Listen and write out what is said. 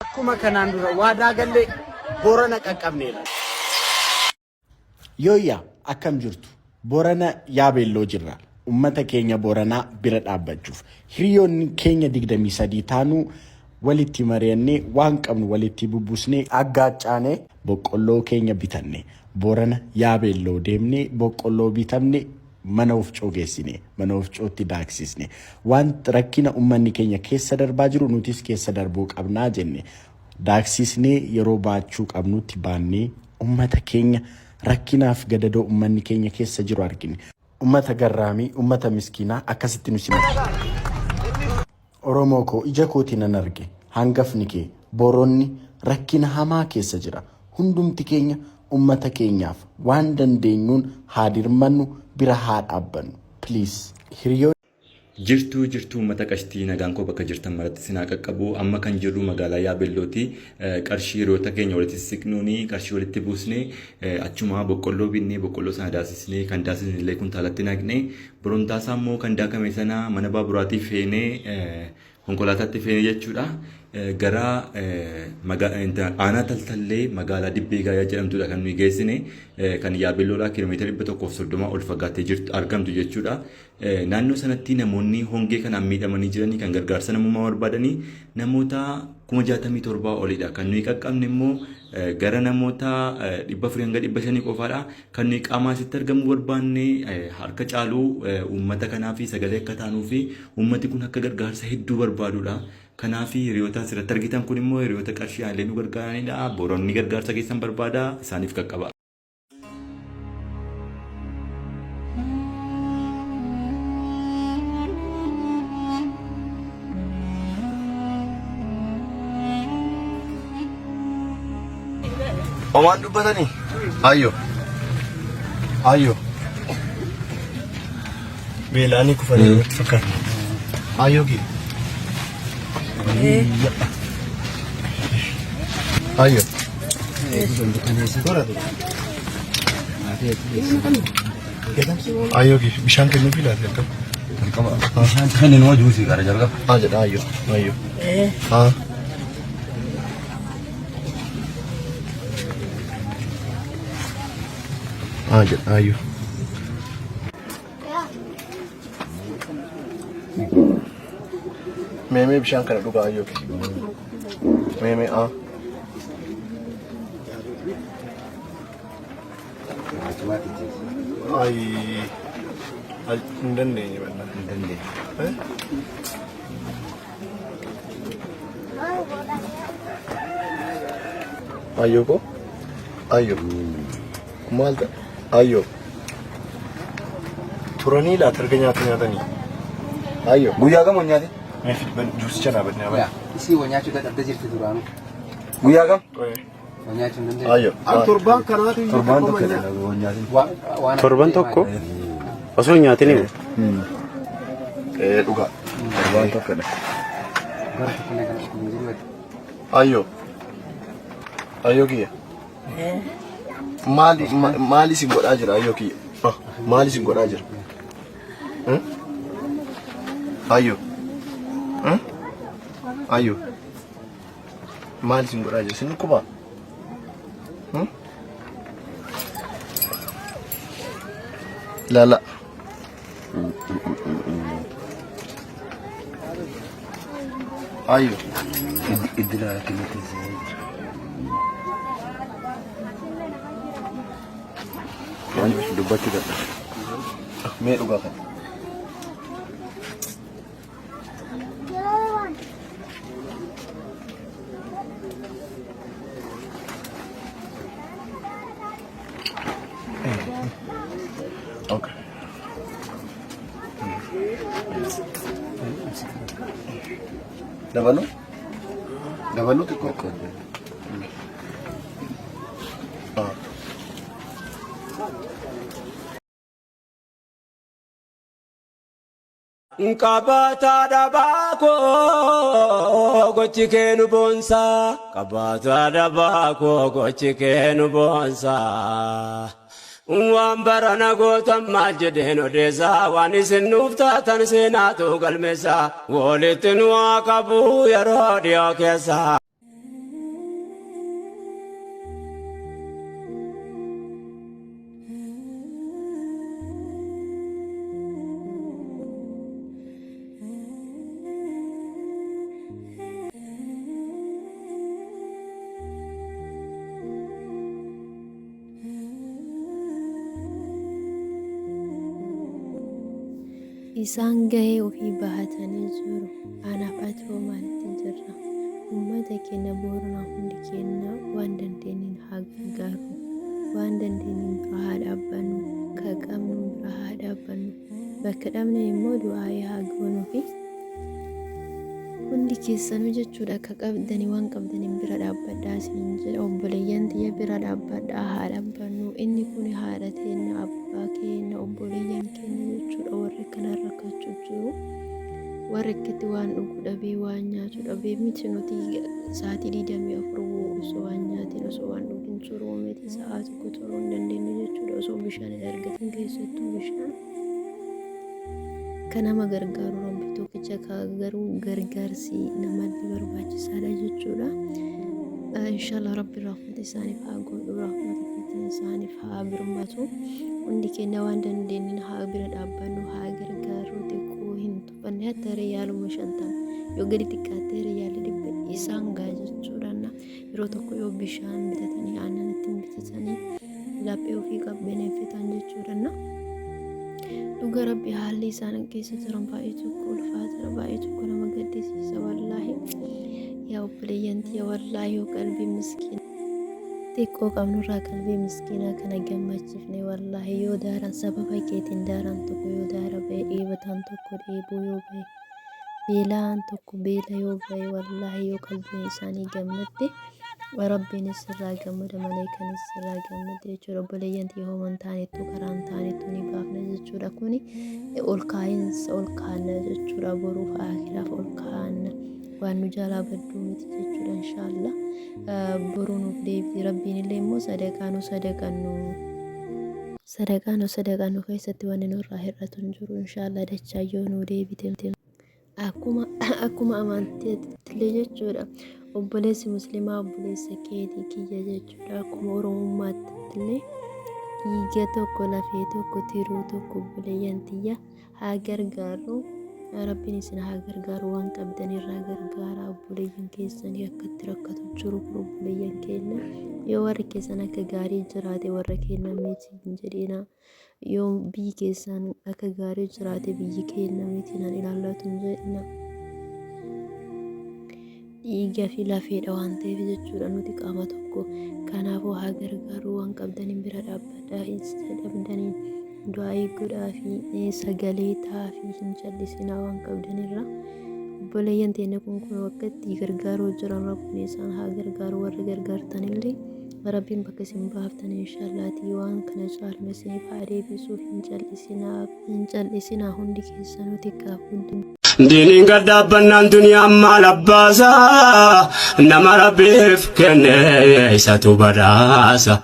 Akkuma kanaan dura waadaa galle Boorana qaqqabneerra. Yooyyaa akkam jirtu? Boorana Yaabeelloo jirra. Uummata keenya Booranaa bira dhaabbachuuf. Hiriyoonni keenya 23 taanuu walitti mari'annee waan qabnu walitti bubbusnee aggaaccaanee boqqolloo keenya bitanne. Boorana Yaabeelloo deemnee boqqolloo bitamne mana ofcoo geessine. Mana ofcootti daaksisne. Waan rakkina uummanni keenya keessa darbaa jiru nutis keessa darbuu qabnaa jenne. Daaksisnee yeroo baachuu qabnutti baannee uummata keenya rakkinaaf gadadoo uummanni keenya keessa jiru argine. Uummata garraamii, uummata miskiinaa akkasitti nu simate. Oromoo koo ija kootiin nan arge. Hangafni kee Booronni rakkina hamaa keessa jira. Hundumti keenya uummata keenyaaf waan dandeenyuun haa dirmannu bira haa dhaabbannu. Please. Hiriyoonni Jirtuu jirtuu uummata qashtii nagaan koo bakka jirtan maratti isin haa qaqqabu. Amma kan jirru magaalaa Yaabellooti. Qarshii hiriyoota keenya walitti siqnuuni qarshii walitti buusne achuma boqqolloo binnee boqqolloo sana daasisnee kan daasisne illee kuntaalatti naqne borontaasaa immoo kan daakame sana mana baaburaatii feenee konkolaataatti feene jechuudha. Gara aanaa Taltallee magaalaa Dibbee Gaayaa jedhamtudha kan nuyi geessine kan Yaabelloodhaa kiiloomeetira 130 ol fagaattee jirtu argamtu jechuudha. Naannoo sanatti namoonni hongee kanaan miidhamanii jiranii kan gargaarsa namummaa barbaadanii namoota 67,000 olidha. Kan nuyi qaqqabne immoo gara namoota 400 hanga 500 qofaadha. Kan nuyi qaamaan asitti argamuu barbaanne harka caalu uummata kanaa fi sagalee akka taanuu fi uummati kun akka gargaarsa hedduu barbaadudha. Kanaaf hiriyoota asirratti argitan kun immoo hiriyoota qarshii illee nu gargaaranidha. Booronni gargaarsa keessan barbaada isaaniif qaqqaba. Homaan dubbatanii? Ayyo. Ayyo. Beela'anii kufanii natti fakkaata. Ayyoo kiyya. Ayyo. Ayyoo kiyya bishaan kennuufii laata jalqaba. Jalqaba bishaan kennin hoo juusii gara jalqaba. Haa jedha ayyo. Ayyo. Haa. Haa jedha ayyo. Mee mee bishaan kana dhugaa ayyoo kiyya. Mee mee haa. Ay, ay, hin dandeenye bannaa. Hin dandeenye. Eh? Ayyoo koo? Ayyoo. Maal ta'a? Ayyoo. Turanii laata erga nyaata nyaatanii? Ayyoo. Guyyaa kam nyaate? Mee fidi ban juusicha naa badnee Yaa, isii wa nyaachuu dadhabdee jirti duraanuu. Guyyaa kam? Wa nyaachuu hin dandeessu. Ayyoo. Torbaan kanaatu iyyuu Torbaan tokko tokko manya. nyaatin. Waan Torban tokko osoo hin nyaatin himu. Ee dhugaa. Torbaan tokkodha. Bara tokko illee kan hin jiru. Ayyoo. Ayyoo kiyya. Maali maali isin godhaa jira ayyoo kiyya? Ah, Maali isin godhaa jira? Hmm? Ayyoo. Hmm? Ayyoo. Maali isin godhaa jira? Isin dhukkubaa? Hmm? Lala. Ayyoo. Iddila kennetti jira. Waan dubbachuu dadhabe. Mee dhugaa kana. Okay. Dabaluu? Dabaluu xiqqoo. Ah. Qabaataa dhabaa koo gochi kee nu boonsaa. Qabaataa dhabaa koo gochi kee nu boonsaa. Waan barana gootan maal jedheen odeessaa waan isin nuuf taatan seenaatu galmeessaa. Walitti nu haa qabu yeroo dhiyoo keessaa. Isaan gahee ofii bahatanii jiru. Anaaf ati hoo maalitti jirra? Ummata keenya Booranaa hundi keenya waan dandeenyeen haa gargaarru. Waan dandeenyeen bira haa dhaabbannu. Ka qabnuun bira haa dhaabbannu. Bakka dhabne immoo du'aa'ii haa goonuufi. Hundi keessanuu jechuudha akka qabdani waan qabdaniin bira dhaabbadhaa isiniin jedha. Obboleeyyan tiyya bira dhaabbadhaa, haa dhaabbannu. Inni kun haadha teenna, abbaa keenya, obboleeyyan keenya jechuudha. Warri akkanaan rakkachuu jiru, warri akkatti waan dhugu dhabee, waan nyaatu dhabee miti. Nuti sa'aatii 24 osoo waan nyaatiin, osoo waan dhugin turuu miti. Sa'aa tokko turuu hin dandeenyu jechuudha osoo bishaan hin argatin, keessattuu bishaan. Ka nama gargaaru Rabbi tokkicha, ka garuu gargaarsi namallee barbaachisaadha jechuudha. Inshallah Rabbi rahmata isaaniif haa godhu, rahmata ofiitiin isaaniif haa birmatu. Hundi keenya waan dandeenyeen haa bira dhaabbannu, haa gargaarru. Xiqqoo hin tuffanne, hatta riyaaluma 50 yoo gadi xiqqaattee riyaalli 100 isaan gaa jechuudha. Yeroo tokko yoo bishaan bitatanii, aannan ittiin bitatanii, laphee ofii qabbaneeffatan jechuudha. Dhuga Rabbi, haalli isaan keessa jiran baay'ee tokko ulfaataadha, baay'ee tokko nama gaddisiisa wallaahi. Yaa obboleeyyan tiyya, wallaahi yoo qalbii miskiina xiqqoo qabnurraa qalbii miskiinaa kana gammachiifne, wallaahi yoo daaran sababa keetiin daaran tokko yoo daara ba'e, dheebotaan tokko dheebuu yoo ba'e, beela'aan tokko beela yoo ba'e, wallaahi yoo qalbiin isaanii gammadde, Rabbiinis sirraa gammada, maleekanis sirraa gammadde jechuudha. Obboleeyyan tiyya, homan taanettu, karaan taanettu ni baafna jechuudha. Kuni ol kaa'insa ol kaa'anna jechuudha. Boruuf akiraaf ol kaa'anna, waan nu jalaa badduu miti jechuudha. Inshaallah boruu nuuf deebiti. Rabbiin illee immoo sadaqaa nu sadaqannu keessatti wanni nurraa hir'atu hin jiru. Inshaallah dachaa yoo nuu deebite. Akkuma amantiitti jechuudha. Obboleessi musliimaa obboleessa keetii, kiyya jechuudha. Akkuma Oromummaatti illee dhiiga tokko, lafee tokko, tiruu tokko. Obboleeyyan tiyya, haa gargaarru. Rabbiin isin haa gargaaru. Waan qabdan irraa gargaara. Obboleeyyan keessanii akkatti rakkatu jiru kun obboleeyyan keenya. Yoo warri keessan akka gaarii jiraate warra keenya miti hin jedhina. Yoo biyyi keessan akka gaarii jiraate biyyi keenya miti nan ilaallatu hin jedhina. Dhiiga fi lafeedha waan ta'eef jechuudha, nuti qaama tokko. Kanaafuu haa gargaaru. Waan qabdaniin bira dhaabbadhaa, isa dhabdaniin du'aa godhaa fi sagalee ta'aa fi hin callisinaa waan qabdanirra. Obboleeyyan teenya kun akka itti gargaaruu jiran, Rabbiin isaan haa gargaaru. Warri gargaartanillee Rabbiin bakka isin baaftan inshallaatii waan kana caalma isiniif haa deebisuu. Hin callisinaa, hin callisinaa, hundi keessanuu xiqqaaf guddina. Diiniin gad dhaabbannaan duniyaan maal abbaasaa, nama Rabbiif kenne isatu badhaasa.